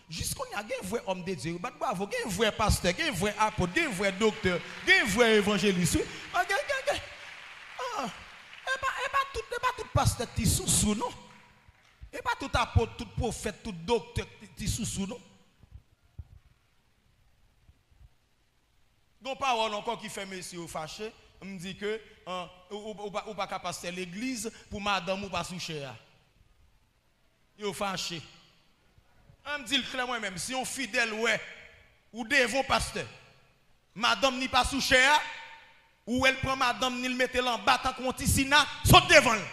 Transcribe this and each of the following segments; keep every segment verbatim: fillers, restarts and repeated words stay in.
Jis kounye a, gen vrè òm de Dye, wi. Bat bravo, gen vrè pastè, gen vrè apot, gen vrè doktè, gen vrè evanjelis, wi. Ah, gen, gen, gen. Ah, e pa, e pa tout, e pa tout pastè ki ti sousou, non. E pa tout apot, tout pwofèt, tout doktè ki ti, ti sousou, non. Gon pawòl ankò ki fè mesye yo fache, m di ke, ah, ou, ou, ou pa, ou pa ka pastè legliz pou madanm ou pa sou chè a. Yo fache. An, m di l klè mwen menm, si yon fidèl wè ou devan yon pastè, madanm ni pa sou chè a, ou wè l pran madanm ni l mete l anba tankou yon ti sina, sot devan l.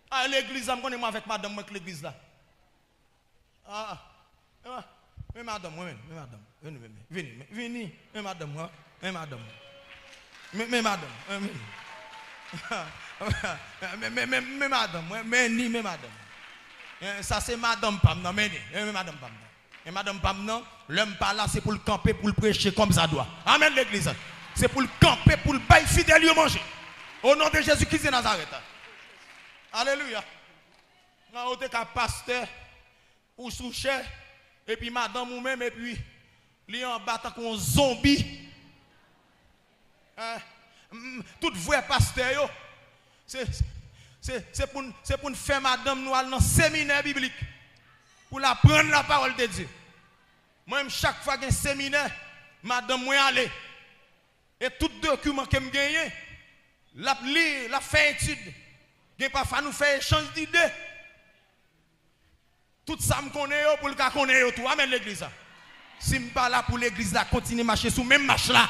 A, legliz la, m konnen mwen avèk madanm mwen k legliz la. Ah, ah. Men madanm mwen, men, men madanm. Vini, vini, vini, vini, men madanm mwen, men madanm mwen. Men, men madanm, men, men. Men, men, men, men madanm mwen, men ni, men madanm. Eh, sa se madanm pa m nan, men ni, men, men madanm pa m nan. Men madanm pa m nan, lè m pa la, se pou l kanpe, pou l preche kòmsadwa. Amèn, legliz. Se pou l kanpe, pou l bay fidèl yo manje. O non de Jezi Kris de Nazarèt. Alelouya. Nan, ou te ka pastè, ou sou chè, epi madanm ou menm, epi li anba tankou yon zonbi. Hein? Mm, tout vrè pastè yo, se, se, se pou n, se pou n fè madanm nou al nan seminè biblik, pou l aprann la parole de Dieu. Mwen menm, chak fwa gen seminè, madanm mwen ale. E tout dokiman ke m genyen, l ap li, l ap fè etid. Gen pafwa nou fè echanj dide. Tout sa m konnen yo, pou l ka konnen yo tou. Amèn, legliz la. Si m pa la pou legliz la kontinye mache sou menm mach la.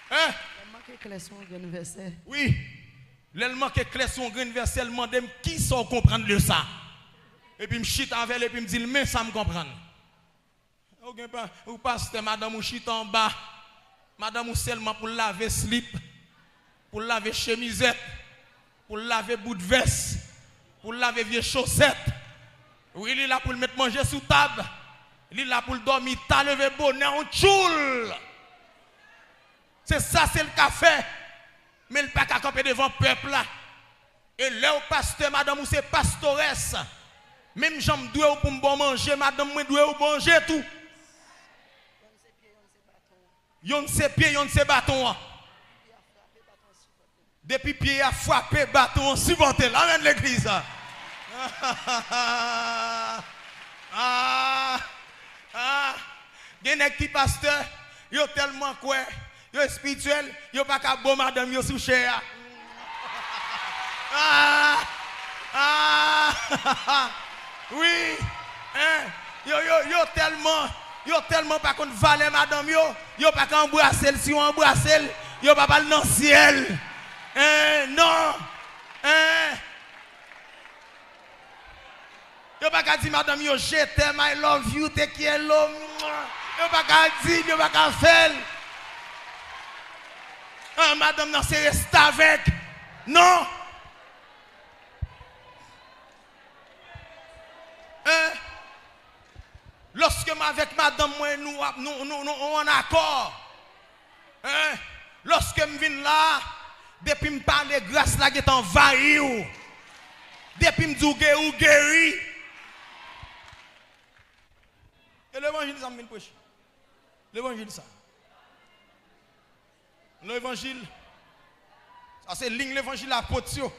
Hein? Lè m manke klè sou yon grenn vèsè. Wi. Lè l manke klè sou yon grenn vèsè, l mande m, "Kisa w konprann de sa?" Epi m chita avè l, epi m di l, "Men sa m konprann." Ou gen pa, ou pastè, madanm ou chita anba. Madanm ou sèlman pou l lave slip, pou l lave chemizèt, pou l lave bout vès, pou l lave vye chosèt. Wi, li la pou l met manje sou tab. Li la pou l dòmi ta, leve bonè, on tchoul. Se sa sèl l ka fè. Men l pa ka kanpe devan pèp la. E lè w pastè, madanm ou se pastorès. Menm jan m dwe w pou m ba w manje, madanm mwen dwe w manje tou. Yonn se pye, yonn se baton an. Depi pye a frape, baton an sipòte l. Amèn, legliz. Ah, ah. Gen nèg ki pastè, yo tèlman kwè, yo espirityèl, yo pa ka bo madanm yo sou chè a. Ah! Ah! Wi! Hein? Yo, yo, yo tèlman, yo tèlman pa konn valè madanm yo, yo pa ka anbrase l. Si yo anbrase l, yo p ap al nan syèl. Hein? Non! Hein? Yo pa ka di madanm yo, "Je t'aime, I love you, te quiero." Yo pa ka di l, yo pa ka fè l. Ah, madanm nan se restavèk. Non. Hein? Lòske m avèk madanm mwen, nou ap, nou, nou, nou, nou an akò. Hein? Lòske m vin la, depi m pale, gras la gentan anvayi w. Depi m di w geri, w geri. E levanjil sa m vin preche. Levanjil sa. Levanjil. Sa se liy levanjil apot yo.